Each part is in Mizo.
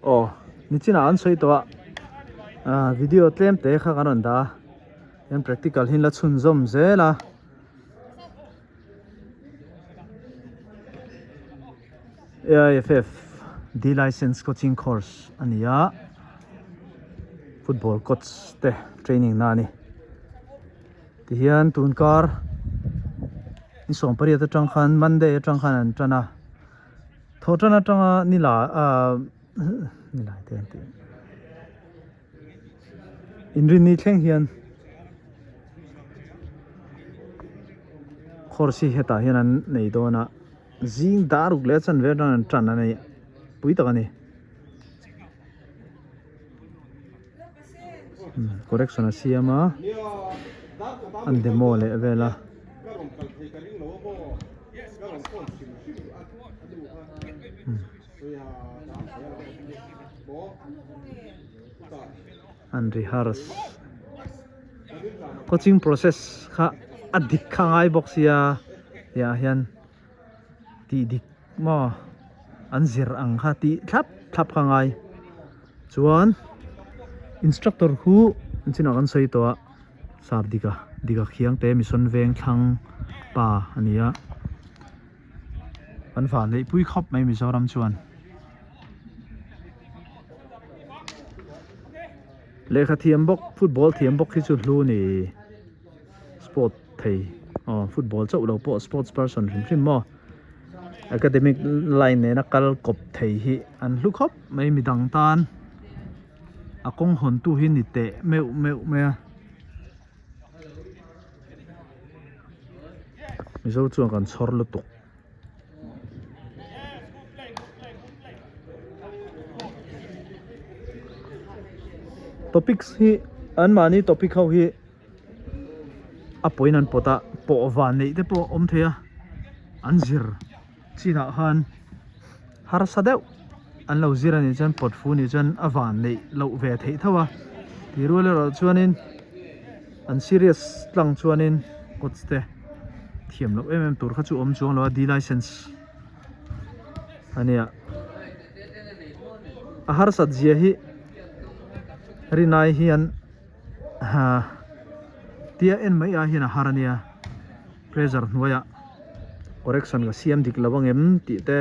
Aw nichinah an sawi tawh a video tlem te kha kan rawn dah a hian practical hi an la chhunzawm zel a. AIFF D Licence Coaching Course a ni a football coach te training na a ni tihian tun kar ni 18 atang khan Monday atang khan an tan a thaw tan atanga ni la ahh ni lai te an tih Inrinni thleng hian course hi hetah hian an nei dawn a zing dar ruk leh a chanve atang an tan a nei pui tak a ni correction a siam a an demo leh vel a. An rehearse coaching process kha a dik kha ngai bawk sia tiah hian tih dik maw an zir ang kha tih thlap thlap kha ngai chuan instructor khu an chinah kan sawi tawh a sar dika dika khiang te mission veng thlang pa a ni a. Kan van neih pui khawp mai Mizoram chuan. Lehkha thiam bawk football thiam bawk hi chu hlu ni sport thei aw football chauh lo pawh sports person hrim hrim maw academic line nena kal kawp thei hi an hlu khawp mai midang tan a kawng hawn tu hi ni teh meuh meuh mai a. Mizo chuan kan chhawr lutuk. Topics hi an mahni topic ho hi a pawiin an pawt a pawh van neih te pawh a awm thei a an zir chinah khan harsa deuh an lo zir a nih chuan pawt fu nih chuan a van neih loh ve theih tho a tih rual erawh chuanin an serious tlang chuanin coach te thiam loh em em tur kha chu awm chuang lo a D licence a nia a harsat zia hi rinai hian ha tia en mai ah hian a har a nia pressure hnuaiah correction ka siam dik lo ang em tih te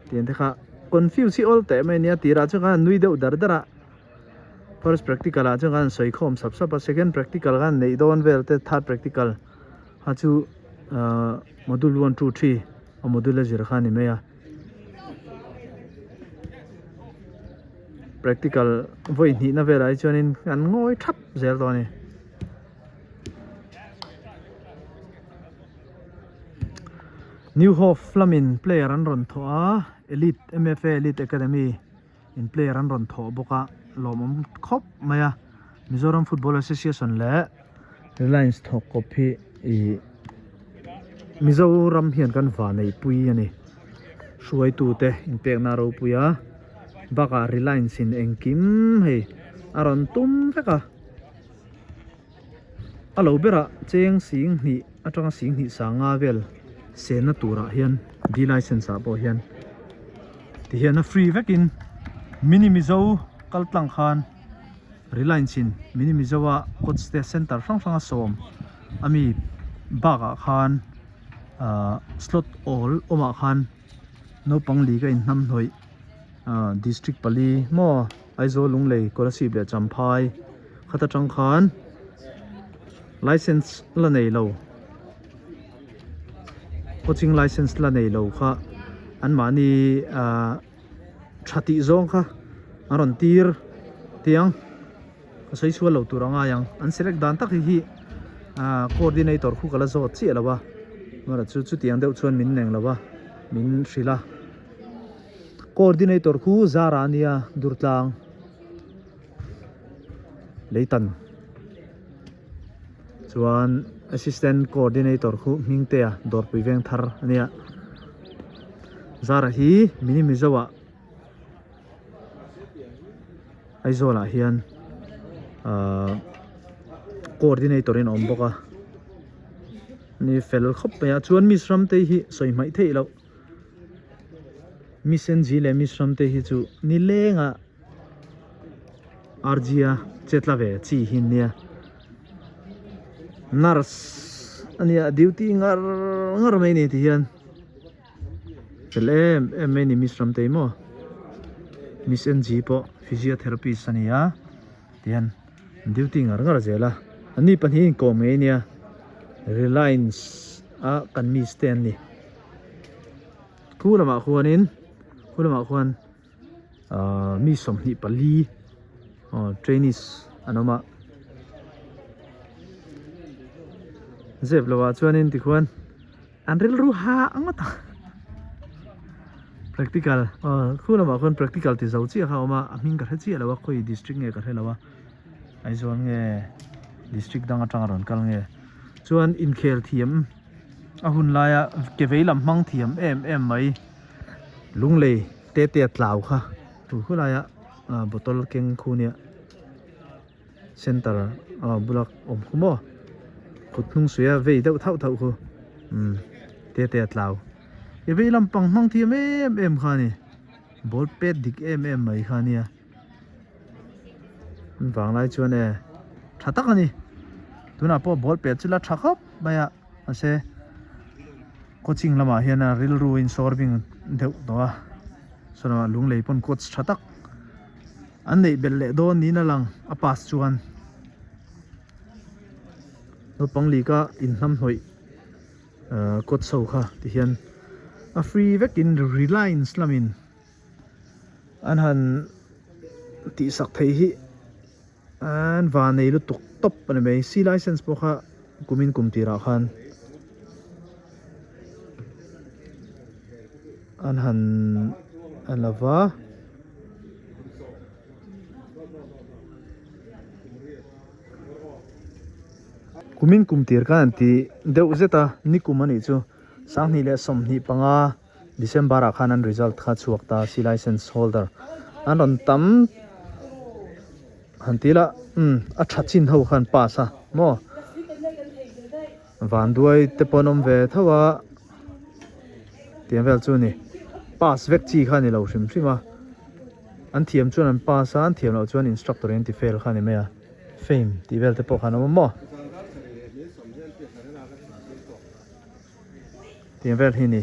tiang te kha confuse hi awl teh mai a nia tirah chuan khan an nui deuh dar dar a first practical ah chuan khan an sawi khawm sap sap a second practical khan neih dawn vel te third practical kha chu ahh module 1 2 3 a module a zir kha a ni mai a practical vawi hnih na velah hi chuanin an ngawi thap zel tawh a ni. New Hope lamin player an rawn thawh a Elite M_F_A Elite Academy in player an rawn thawh bawk a lawmawm khawp mai a Mizoram Football Association leh Reliance thawk kawp hi ih Mizoram hian kan vanei pui a ni hruaitu te inpekna a ropui a bakah Reliance in engkim hei a rawn tum vek a. A lo berah cheng sing hnih atanga sing hnih sanga vel senna turah hian D license ah pawh hian tihian a free vekin mini mizo kal tlang khan reliance in mini mizo a coach te center hrang hrang a sawm ami bakah khan ahh slot awl awmah khan naupang li ka inhnamhnawih ahh district pali maw Aizawl Lunglei Kolasib leh Champhai khat atang khan license la nei lo coaching license la nei lo kha an mahni ahh tha tih zawng kha an rawn tir tiang ka sawi chhuah lo tur a ngai ang an select dan tak hi hi ahh coordinator khu ka la zawt chiah lo a amaherawhchu chutiang deuh chuan min neng lo a min hrilh a. Coordinator khu Zara a nia Durtlang Leitan chuan Assistant Coordinator khu Hmingtea Dawrpui Vengthar a nia Zara hi mini Mizo ah Aizawl ah hian ahh Coordinator in a awm bawk a ni fel khawp mai a chuan Miss Ramtei hi sawi hmaih theih loh. Miss NG leh Miss Ramtei hi chu nileng a RG a chetla ve chi hi nia. Nurse ania duty ngar ngar mai ni ti hian fel em em mai ni Miss Ramtei maw Miss NG pawh physiotherapist ania ti hian duty ngar ngar zel a anni pahnih inkawm ngei ania Reliance a kan miss te an ni khu lamah khuanin khu lamah khuan. Ahh mi 24 aw trainees an awm a zep lo ah chuanin tikhuan an rilru ha ngawt a practical aw khu lamah khuan practical ti zo chiah kha a awm a a hming ka hre chiah lo a khawi district nge ka hre lo a Aizawl nge district dang atanga rawn kal nge chuan inkhel thiam a hun laia ke vei lam hmang thiam em em mai. Lunglei te te a tlau kha tu khulai a bottle keng khu nia center a bula awm khu maw kut hnung suih a vei deuh thauh thauh khu umm te te a tlau i vei lampang hmang thiam em em kha a ni ball pet dik em em mai kha a nia vang lai chuan e tha tak a ni tunah pawh ball pet chu la tha khawp mai a mahse. Coaching lamah hian a rilru in sawr bing deuh tawh a saw lamah lunglei pawn coach tha tak an neih belh leh dawn niin a lang a pass chuan naupang lika inhnam hnawih ahh coach ho kha ti hian a free vekin reliance lamin an han tihsak thei hi An va nei lutuk tawp a ni mai. C license pawh kha kumin kum tirah khan an han a la va. Kumin kum tir khan an ti deuh zet a, nikum a nih chu 2025 December ah khan an result kha chhuak ta C license holder an rawn tam han ti ila umm a tha chin ho khan pass a maw vanduai te pawh an awm ve tho a tiang vel chu a ni pass vek chi kha a ni lo hrim hrim a an thiam chuan an pass a an thiam loh chuan instructor in an ti fail kha a ni mai a fame tih vel te pawh khan a awm a maw. Tiang vel hi ni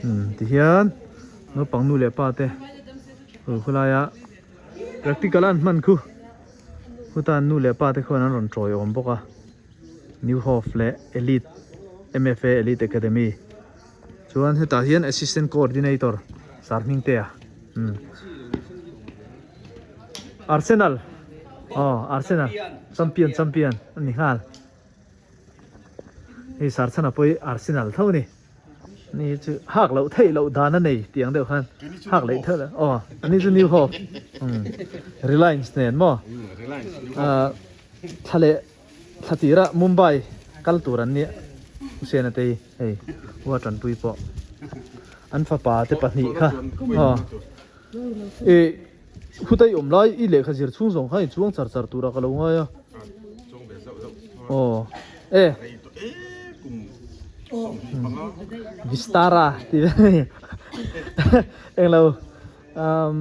umm tihian naupang nu leh pa te hu khawlaia practical a an hman khu khutan nu leh pa te khuan an rawn tawi awm bawk a new hope leh elite M_F_A elite academy chuan hetah hian assistant coordinator Sarhmingtea umm Arsenal aw Arsenal champion champion a ni nghal. Hei Sarchana pawh hi Arsenal tho a ni. Ni hi chu hak loh theih loh dan a nei tih ang deuh khan hak leh theih loh aw ani chu New Hope umm Reliance nen maw ah thla leh thla tirah Mumbai kal tur an nia Hussein-a te hi hei Ua Tanpui pawh an fapa te pahnih kha aw ih Khutai awm lai i lehkha zir chhung zawng kha i chuang char char tura ka lo ngai a. Aw e. Vistara ti ve ni. Englo um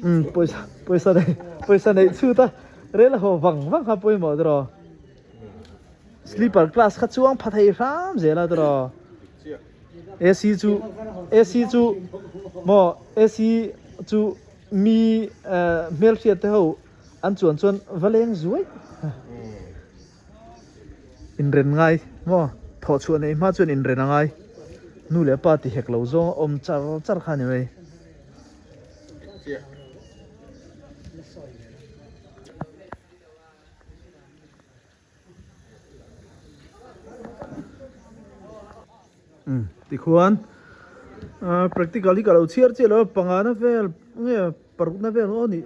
Um pawisa pawisa nei pawisa neih chhut a rel haw vang vang kha pawimawh tiraw. Sleeper class kha chuang pha thei hram zel a tiraw. AC chu AC chu maw AC chu mi hmelhriat te ho an chuan chuan va leng zuai inren ngai maw thawh chhuah neih hma chuan inren a ngai nu leh pa ti hek lo zawng a awm char char kha a ni mai. Umm tikhuan ahh practical hi ka lo chhiar chiah lo a panga na vel nge paruk na vel aw nih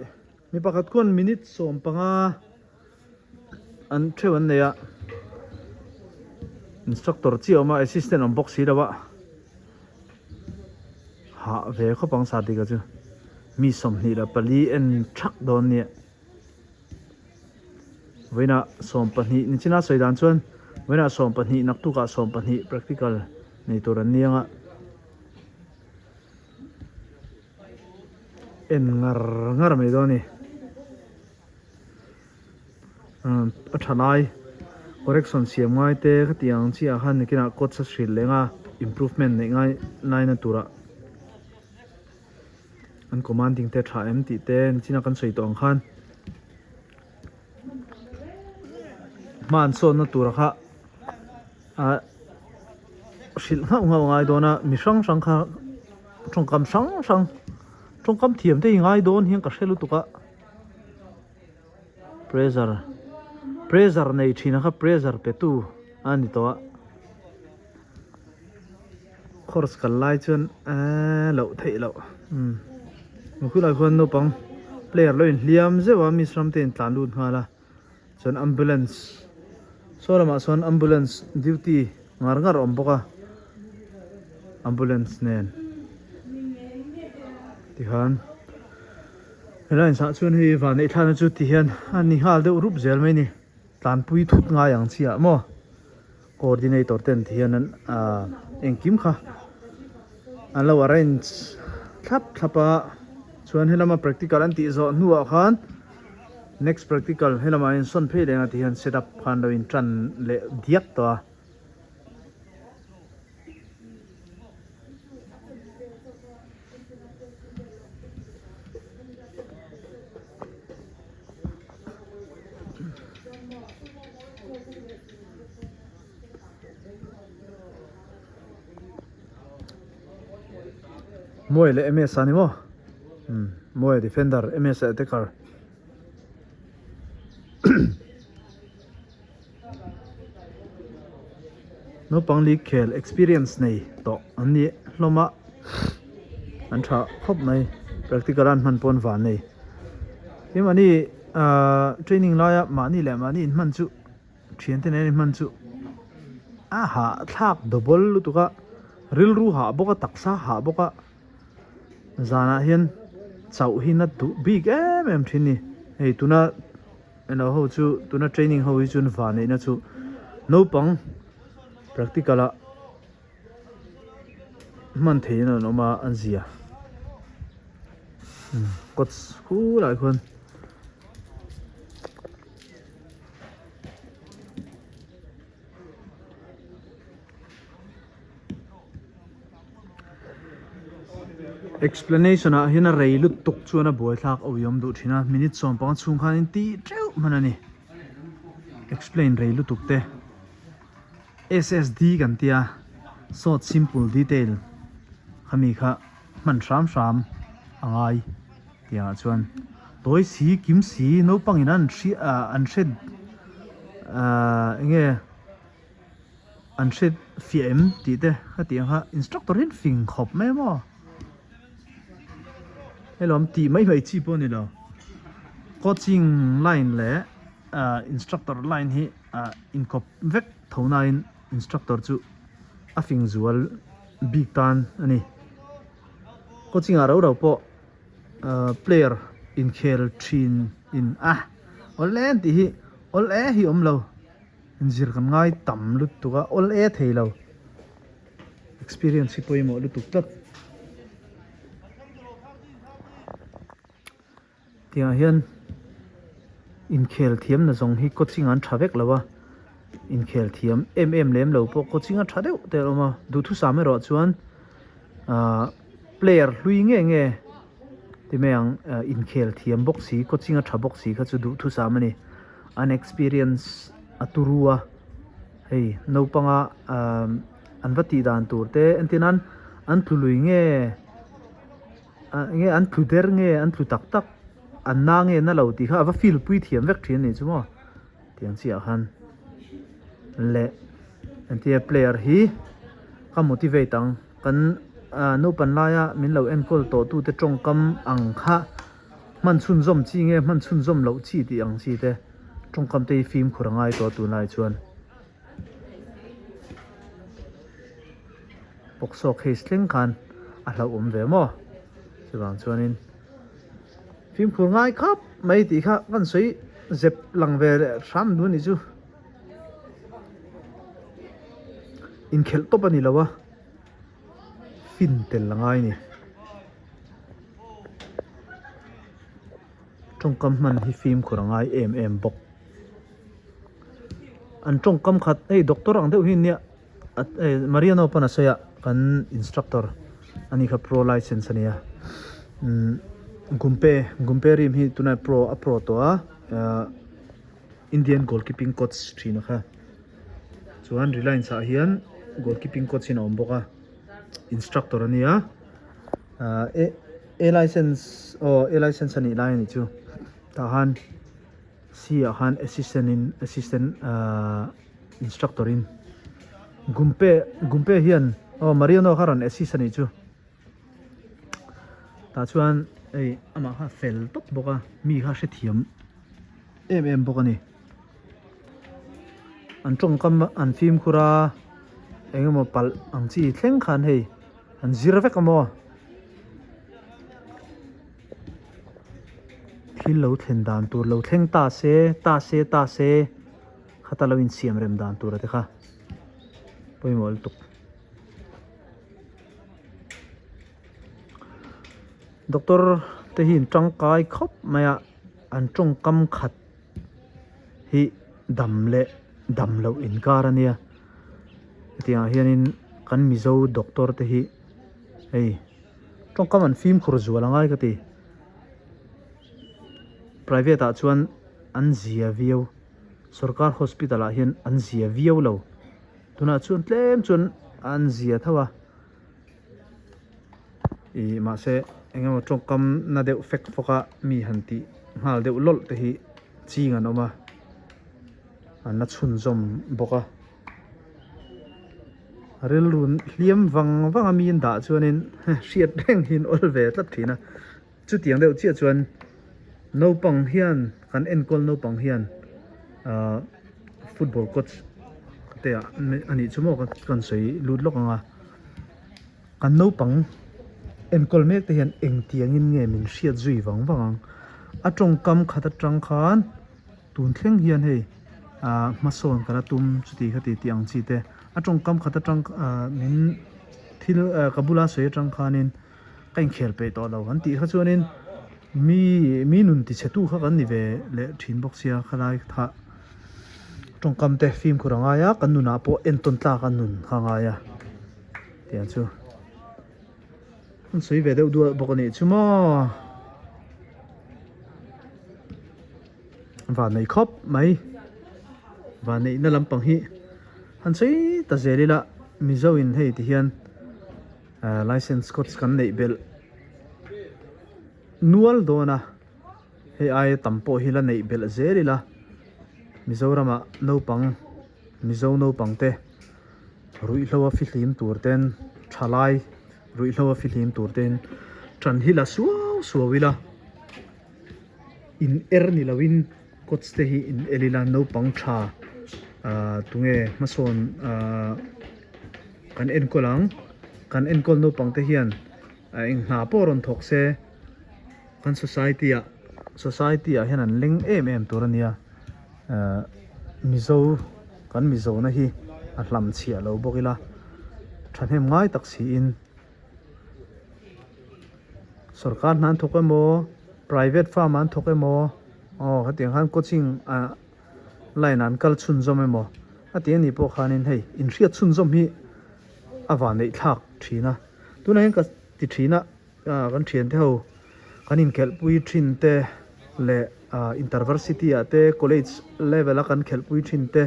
mi pakhat khuan minute 15 an theuh an nei a instructor chiah a awm a assistant awm bawk si lo a hah ve khawp ang sa dik a chu mi 24 en thak dawn nia. Vawiinah 12 ni china sawi dan chuan Vawiinah 12 naktukah 12 practical nei tur an ni ang a. En ngar ngar mai dawn a ni. A tha lai correction siam ngai te khatiang ang chiah khan nikinah coach a hrilh leh anga improvement neih ngai laina turah an commanding te tha em tih te nichina kan sawi tawh ang khan hma an sawnna tura kha ah hrilh nghauh nghauh a ngai dawn a mi hrang hrang kha tawngkam hrang hrang tawngkam thiam te hi ngai dawn hian ka hre lutuk a. Pressure pressure nei thin a kha pressure pe tu a ni tawh a course kal lai chuan eee loh theih loh umm khulai khuan naupang player lo inhliam zeuh a miss ram te in tlan lut nghal a chuan ambulance saw lamah sawn ambulance duty ngar ngar a awm bawk a ambulance nen tikhan. Helai in sah chuan hei van neih thlakna chu ti hian a ni nghal deuh rup zel mai a ni tlanpui thut ngai ang chiah maw coordinator ten ti hian an ahh engkim kha an lo arrange thlap thlap a chuan helama practical an tih zawh hnuah khan next practical helamah hian sawn phei leh ang a ti hian set up khan lo in tan leh diak tawh a. Mawi leh ms a ni maw umm mawi defender ms attacker. Naupang league khel experience nei tawh an ni hlawm a an tha khawp mai practical an hman pawn van nei tin mahni ahh training laia mahni leh mahni inhman chu thian te nen inhman chu a hahthlak double lutuk a rilru hah bawk a taksa hah bawk a zanah hian chauh hi na duh bik em em thin a ni hei tuna. Eno ho chu tuna training ho hi chuan van neihna chu naupang practical ah hman theihin an awm a an zia coach khulai khuan. Explanation ah hian a rei lut tuk chuan a buai thlak a uiawm duh thin a minute 15 chhung khan in tih teuh hman a ni explain rei lutuk te S_S_D kan tia short simple detail khami kha hman hram hram a ngai tih ah chuan tawi si kim si naupang in an hria ah an hre ah enge. An hre fiah em tih te ka tih ang kha instructor hian fing khawp mai maw helawm tih mai mai chi pawh a ni lo coaching line leh ah instructor line hi ah inkawp vek tho nain instructor chu a fing zual bik tan a ni coaching ah rau rau pawh ah player inkhel thin in a awle an tih hi awle hi awm lo. Inzir kan ngai tam lutuk a, awl e thei lo. Experience hi pawimawh lutuk tlat. Tiangah hian inkhel thiam na zawng hi coaching an tha vek lo a, inkhel thiam em em lem lo pawh coaching a tha deuh te a awm a, duhthusam erawh chuan ahh player hlui nge nge ti mai ang inkhel thiam bawk si coaching a tha bawk si kha chu duhthusam a ni. An experience a turu a, hei naupanga an va tih dan tur te entir nan an tlu lui nge nge an tlu der nge an tlu tak tak an na nge na lo tih kha a va feel pui thiam vek thin a nih chu maw tiang chiah khan leh entir player hi ka motivate ang kan naupan laia min lo enkawl tawh tute tawngkam ang kha. Hman chhunzawm chi nge hman chhunzawm loh chi tih ang chi te tawngkam te hi fimkhur a ngai tawh tunlai chuan Pawksawk case thleng khan a hlauhawm ve maw chuvang chuanin fimkhur ngai khawp mai tih kha kan sawi zep lang ve leh hram duh a nih chu. Inkhelh tawp a ni lo a, fin tel a ngai a ni. Tawngkam hman hi fimkhur a ngai em em bawk. An tawngkam khat hei doctor ang deuh hi nia Mariano pawn a sawi a kan instructor a ni kha pro license a nia umm Gumpe Gumpe rim hi tunah pro a pro tawh a ahh Indian goalkeeping coach thin a kha chuan Reliance ah hian goalkeeping coach in a awm bawk a instructor a nia ahh A license aw A license a nih lai a nih chu tah khan. C ah khan assistant in assistant ahh instructor in Gumpe Gumpe hian aw Mariano kha rawn assist a nih chu tah chuan hei amah kha fel tawp bawk a mi kha hrethiam em em bawk a ni an tawngkam an fimkhur a eng emaw palh ang chi thleng khan hei an zir vek a maw. Thil lo thlen dan tur lo thleng ta se, ta se, ta se khata lo insiam rem dan tur a te kha pawimawh lutuk. Doctor te hi an tangkai khawp mai a, an tawngkam khat hi dam leh dam loh inkar a nia. Hetiangah hianin kan Mizo doctor te hi hei. Tawngkam an fimkhur zual a ngai ka ti. Private ah chuan an zia viau. Sorkar hospital ah hian an zia viau lo. Tunah chuan tlem chuan an zia tho a. Ih mahse eng emaw tawngkam na deuh fek fawk a mi han tih nghal deuh lawlh te hi ching an awm a. An la chhunzawm bawk a. Rilru hliam vang vang a mi in dah chuanin hriat reng hi an awl ve tlat thin a, chutiang deuh chiah chuan naupang hian kan enkawl naupang hian ahh football coach te ah a nih chu maw kan sawi lut lawk ang a, kan naupang enkawl mek te hian engtiangin nge min hriat zui vang vang ang, a tawngkam khat atang khan. Tun thleng hian hei ah hmasawn ka la tum chuti kha ti tih ang chi te a tawngkam khat atang ah min thil ah ka bula sawi atang khanin ka inkhel peih tawh lo an tih kha chuanin mi mi nun ti chhe tu kha kan ni ve leh thin bawk sia khalai kha tawngkam te fimkhur a ngai a kan nunah pawh entawn tlak a nun kha a ngai a tiang chu. An sawi ve deuh duah bawk a nih chu maw. Van nei khawp mai. Van neihna lampang hi han sawi ta zel ila Mizo in hei ti hian license coach kan neih belh nual dawn a. Hei aia tam pawh hi la neih belh zel ila Mizoramah naupang Mizo naupang te ruihhlo a fihlim tur ten thalai ruihhlo a fihlim tur ten tan hi la suau suau ila in er ni lo in coach te hi in el ila naupang tha ah tunge hmasawn ah kan enkawl ang kan enkawl naupang te hian eng hna pawh rawn thawk se kan society ah society ah hian an leng em em tur a nia ahh mizo kan mizo na hi a hlam chhiah lo bawk ila thahnem ngai tak siin sorkar hna an thawk emaw private firm ah an thawk emaw aw hetiang khan coaching ah line ah an kal chhunzawm emaw a tih anih pawh khanin hei inhriat chhunzawm hi a vanneih thlak thin a tunah hian ka ti thin a. Kan thiante ho kan inkhelhpui thin te leh interversity ah te college level a kan khelhpui thin te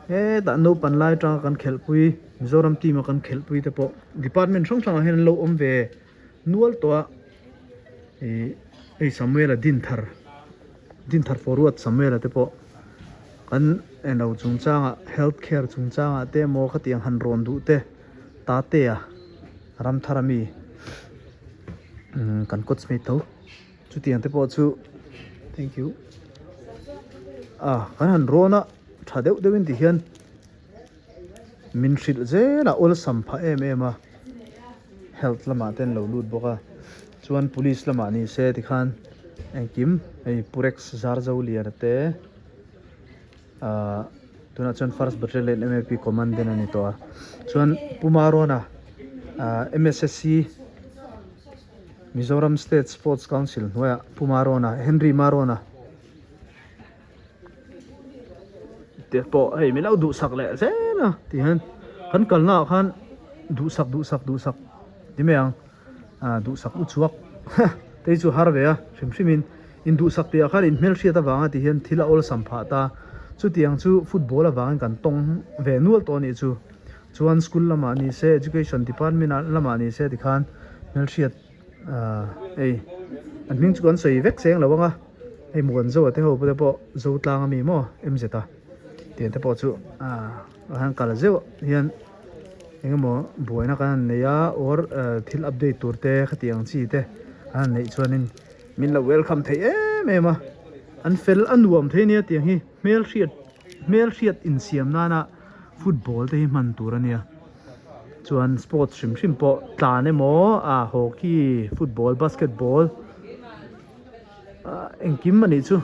hetah naupan lai atanga kan khelhpui Mizoram team a kan khelhpui te pawh department hrang hrangah hian an lo awm ve nual tawh a ih hei Samuel-a Dinthar Dinthar forward Samuel-a te pawh kan eng lo chungchangah health care chungchangah te emaw khatiang han rawn duh te Tatea Ramthar ami kan coach mai tho chutiang te pawh chu thank you ah kan han rawn a tha deuh deuh in ti hian min hrilh zel a awlsam phah em em a health lamah te an lo lut bawk a chuan police lamah ni se tikhan engkim hei purex zarzo lian te ah. Tunah chuan First Battalion MAP Commandant a ni tawh a. Chuan Pu Maruana MSSC Mizoram State Sports Council hnuaiah Pu Maruana Henry Maruana te pawh hei min lo duhsak leh zel a ti hian kan kalna ah khan duhsak duhsak duhsak ti mai ang ah duhsak u chhuak te hi chu har ve a hrim hrim in induhsak tih ah khan in hmelhriat avanga ti hian thil a awlsam phah ta chutiang chu football avangin kan tawng ve nual tawh a nih chu chuan school lamah ni se education department ah lamah ni se tikhan hmelhriat ah hei an hming chu kan sawi vek seng lo ang a hei Muanzoa te ho te pawh Zotlang ami maw MZ a tiang te pawh chu ah a han kal zeuh hian. Eng emaw buaina kan han nei a or thil update tur te khatiang chi te an han neih chuanin min lo welcome thei em em a an fel a nuam thei ania tiang hi hmelhriat hmelhriat insiam nana football te hi hman tur ania chuan sports hrim hrim pawh tlan emaw ah hockey football basketball ah engkim anih chu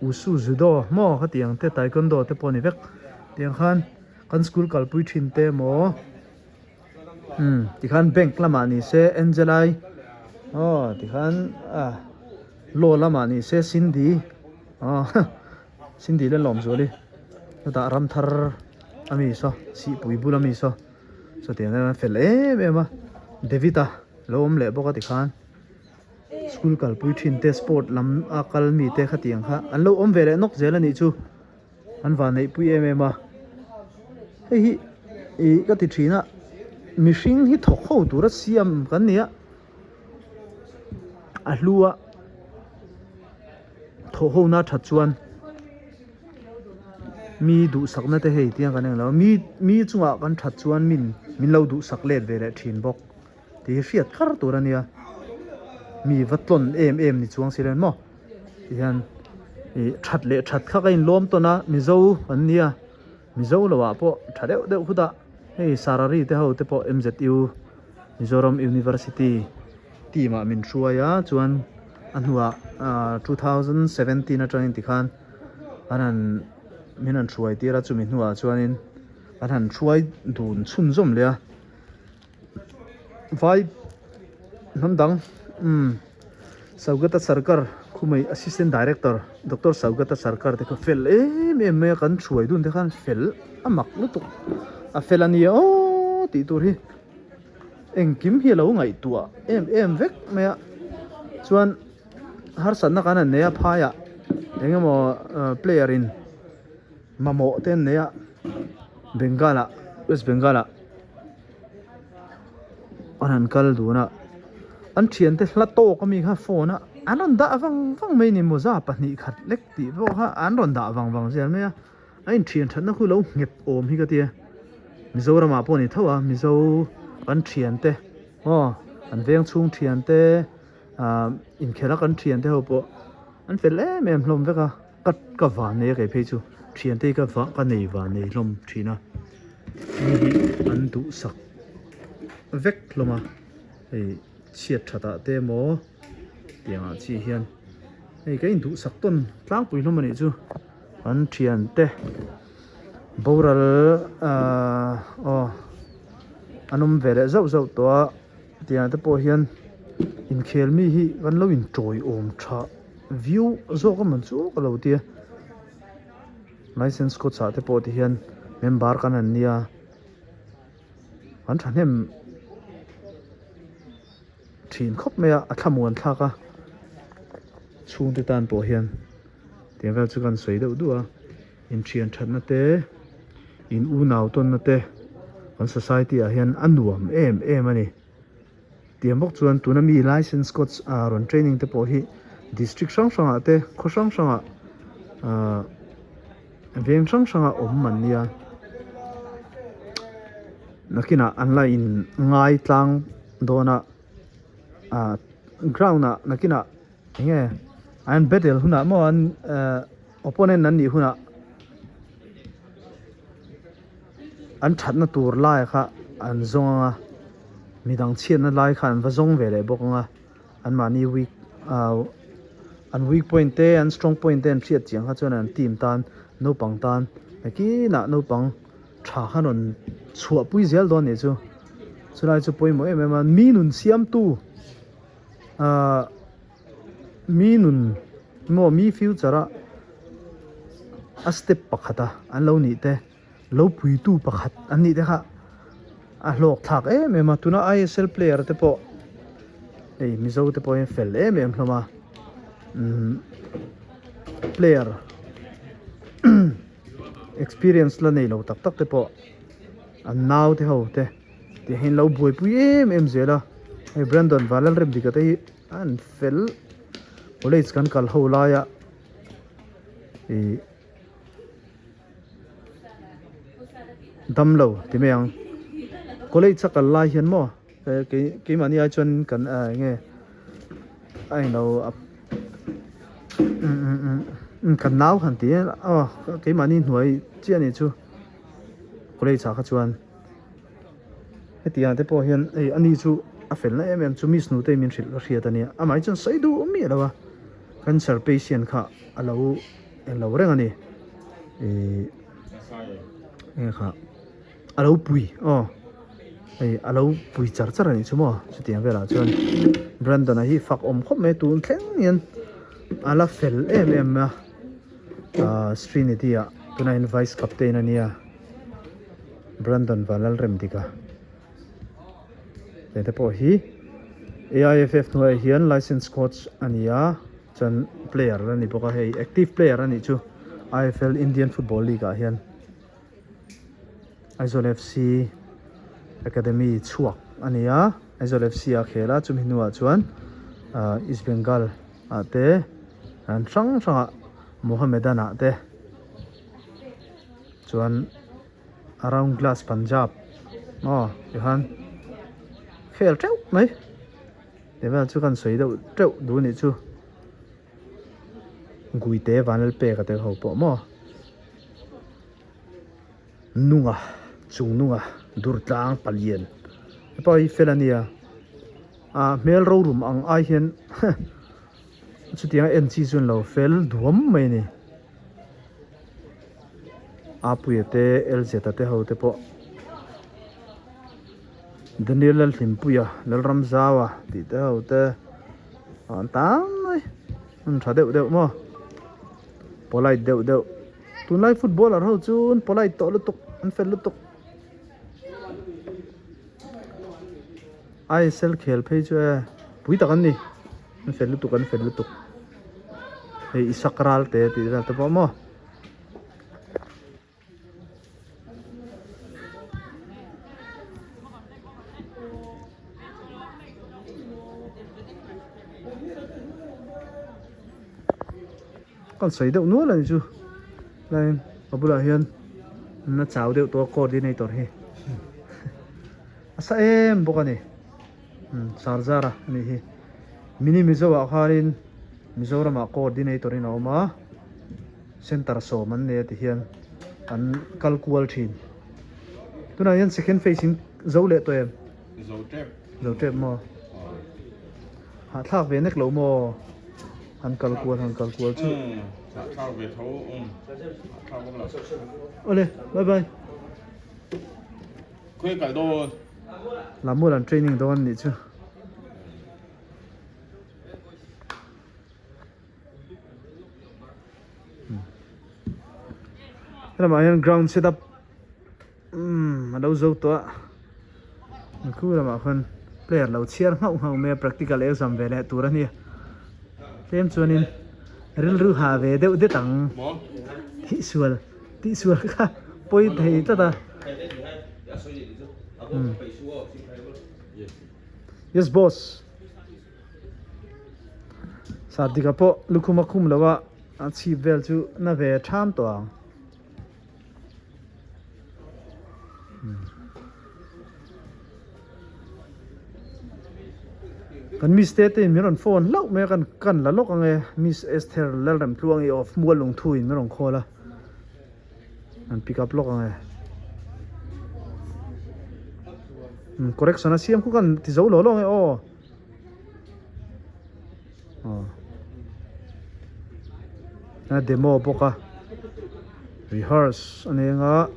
wushu judo maw khatiang te taekwondo te pawh a ni vek tiang khan. Kan school kalpui thin te maw umm tikhan bank lamah ni se Angelai aw tikhan ah law lamah ni se Cindy aw Cindy le Lawmzuali chutah Ramthar ami saw Sihpui bul ami saw chutiang em a fel em em a David a lo awm leh bawk a tikhan school kalpui thin te sport lam a kal mi te khatiang kha an lo awm ve leh nawk zel a nih chu. An van neihpui em em a, hei hi ih ka ti thin a, mihring hi thawk ho tura siam kan ni a, a hlu a, thawh ho na that chuan mi duhsakna te hei tiang kan englo mi mi chungah kan that chuan min min lo duhsak let ve leh thin bawk tih hi hriat kar tur a nia, mi va tlawn em em ni chuang si len maw. Tihian ih that leh that kha ka inlawm tawn a Mizo an nia Mizo lo ah pawh tha deuh deuh khut a hei Sarari te ho te pawh M_Z_U Mizoram University team ah min hruai a chuan a hnuah ah 2017 atangin tikhan an han min han hruai tir a chumi hnuah chuanin an han hruai dun chhunzawm leh a. Vai hnam dang umm Saugata Sarkar khumei Assistant Director Doctor Saugata Sarkar te kha fel em em mai a kan hruai dun te khan fel a mak lutuk a fel a nia aw tih tur hi engkim hi a lo ngaihtuah em em vek mai a chuan harsatna kan han nei a phaiah eng emaw player in mamawh te an nei a Bengal ah West Bengal ah. An han kal dun a, an thiante hla tawk ami kha phone a an rawn dah vang vang mai ni mawza 2 khat lek tih pawh kha an rawn dah vang vang zel mai a, a inthian thatna khu lo nghet awm hi ka tia, Mizoram ah pawh a ni tho a, Mizo kan thiante aw an veng chhung thiante ah inkhel a kan thiante ho pawh an fel em em hlawm vek a. Ka ka van nei a kei phei chu thiante hi ka va ka nei van nei hlawm thin a mi hi an duhsak vek hlawm a hei chhiat that ah te emaw tiang ah chi hian hei ka induhsak tawn tlangpui hlawm a nih chu an thiante boral ahh aw an awm ve leh zauh zauh tawh a tiang ah te pawh hian inkhel mi hi kan lo intawiawm tha. View zawk a man chu ka lo tia license coach ah te pawh ti hian member kan han nia an thahnem thin khawp mai a a thlamuan thlak a chhungte tan pawh hian tiang vel chu kan sawi deuh duh a inthian thatna te in unau tawnna te kan society ah hian a nuam em em a ni. Tiang bawk chuan tuna mi license coach ah rawn training te pawh hi district hrang hrangah te khaw hrang hrangah ah veng hrang hrangah awm an nia nakinah an la in ngai tlang dawn a ah ground ah nakinah eng nge an battle hunah maw an ah opponent an nih hunah. An thatna tur lai kha an zawng ang a, midang chhiatna lai kha an va zawng ve leh bawk ang a, anmahni weak ah an weak point te an strong point te an hriat chiang kha chuan an team tan naupang tan Nakinah naupang tha khan rawn chhuahpui zel dawn nih chu. Chulai chu pawimawh em em a, mi nun siamtu ahh mi nun maw mi future a a step pakhat a an lo nih te lo puitu pakhat an nih te kha a hlawk thlak em em a tuna I_S_L player te pawh hei mizo te pawh hi fel em em hlawm a umm player experience la nei lo tak tak te pawh an nau te ho te tih hian lo buaipui em em zel a hei Brandon Vanlalremdika te hi an fel college kan kal ho laia ih damlo ti mai ang college a kal lai hian maw kei keimahni ai chuan kan ah eng nge a englo a kan nau han ti a keimahni hnuai chiah a nih chu college ah kha chuan hetiang te pawh hian hei ani chu a fel na em em chu miss nute min hrilh ka hriat a nia amah hi chuan sawi duh miah lo a cancer patient kha a lo englo reng a ni ihh enge kha a lo pui aw hei a lo pui char char a nih chu maw chutiang velah chuan Brandon a hi fak awm khawp mai tun thleng hian a la fel em em a ahh Srinidhi ah tunah hian vice captain a nia. Brandon Vanlalremdika te te pawh hi AIFF hnuaiah hian licence coach a ni a chuan player a ni bawk a hei active player a nih chu IFL Indian Football League ah hian Aizawl F C Academy chhuak a ni a Aizawl F C a khel a chumi hnuah chuan ah East Bengal ah te an hrang hrangah Mohammedan ah te. Chuan a round glass Punjab maw tikhan khel teuh mai tih vel chu kan sawi deuh teuh duh anih chu guite vanlalpek a tel ho pawh maw nunga chung nunga durtlang palian hepa hi fel ania a hmel rorum ang ai hian chutiang a en chi chu an lo fel duam mai a ni. Apuia te Elzeta te ho te pawh Daniel Lalhlimpuia Lalramzaua tih te ho te an tam mai an tha deuh deuh maw polite deuh deuh tunlai footballer ho chu an polite tawh lutuk an fel lutuk I_S_L khel phei chu e pui tak an ni an fel lutuk an fel lutuk. Hei i sak ral te tih vel te pawh maw. Kan sawi deuh nual a ni chu tlaiin a bulah hian na chau deuh tawh a coordinator hi a sa em bawk a ni. Sarzara a nih hi. Mini Mizo ah khanin Mizoram ah coordinator in a awm a, center sawm an nei a ti hian an kal kual thin. Tunah hian second phase in zo leh tawh em? Zo tep. Zo tep maw? Hahthlak ve nek lo maw? Han kal kual han kal kual chu. Hahthlak ve tho um. Hahthlak vak lo. Awle, bye bye. Khawi kal dawn? Lammual an training dawn anih chu. Helamah hian ground set up umm a lo zo tawh a khu lamah khuan player lo chhiar nghauh nghauh mai a practical exam ve leh tur a nia tlem chuanin rilru ha ve deuh det ang tihsual tihsual kha pawi thei tlat a yes boss Sardika pawh lukhum a khum lo a a chhip vel chu na ve tham tawh ang. Kan miss te te in min rawn phone hlauh mai a kan kan la lawk ang e miss Esther Lalremtluangi of Muallungthu in min rawn call a an pick up lawk ang e correction a siam khu kan ti zo lo lo ang e aw aw a demo bawk a. Rehearse a nei anga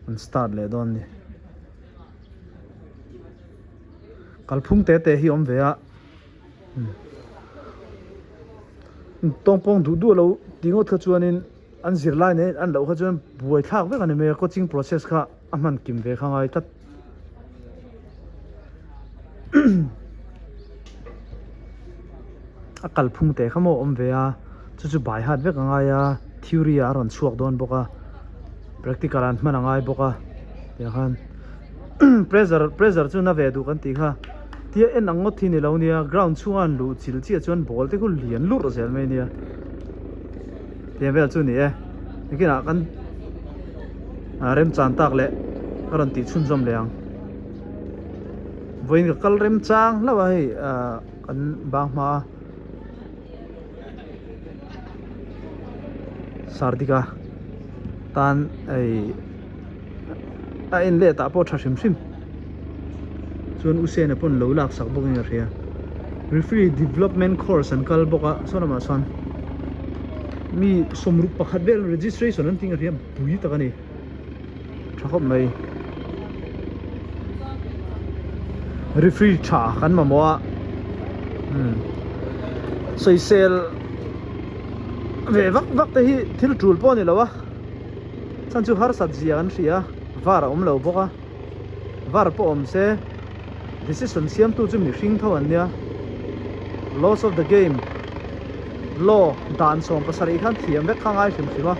an start leh dawn a ni. Kalphung te te hi awm ve a. Tawngpawng duh duh lo tih ngawt kha chuanin an zirlai nen an loh kha chuan buai thlak vek a ni mai a coaching process kha a hman kim ve kha ngai tlat. A kalphung te kha maw awm ve a chu chu by heart vek a ngai a theory ah a rawn chhuak dawn bawk a practical ah an hman a ngai bawk a tiang khan pressure pressure chu na ve duh kan tih kha tia en ang ngawt hi ni lo nia ground chhunga an luh chil chiah chuan ball te khu lian lurh zel mai nia tiang vel chu a ni e nakinah kan remchan tak leh ka rawn tih chhunzawm leh ang vawiin ka kal remchang hlauh a hei ah kan bang hma a Sardika tan hei a en let ah pawh tha hrim hrim chuan U Sena pawn lo lak sak bawk in ka hria referee development course an kal bawk a saw lamah sawn mi sawmruk pakhat vel registration an tih ka hria pui tak a ni tha khawp mai referee tha kan mamawh a umm sawisel ve vak vak te hi thil tul pawh a ni lo a. Chhan chu harsat zia an hria, var a awm lo bawk a, var pawh awm se decision siamtu chu mihring tho an nia. Laws of the game, law, dan 70 khan thiam vek kha ngai hrim hrim a,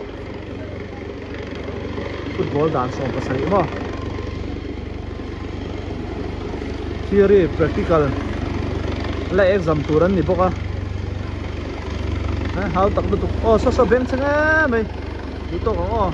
football dan 70 maw? Theory, practical la exam tur an ni bawk a, hau tak lutuk, aw saw saw beng chhe nge mai. Duh tawk ang aw.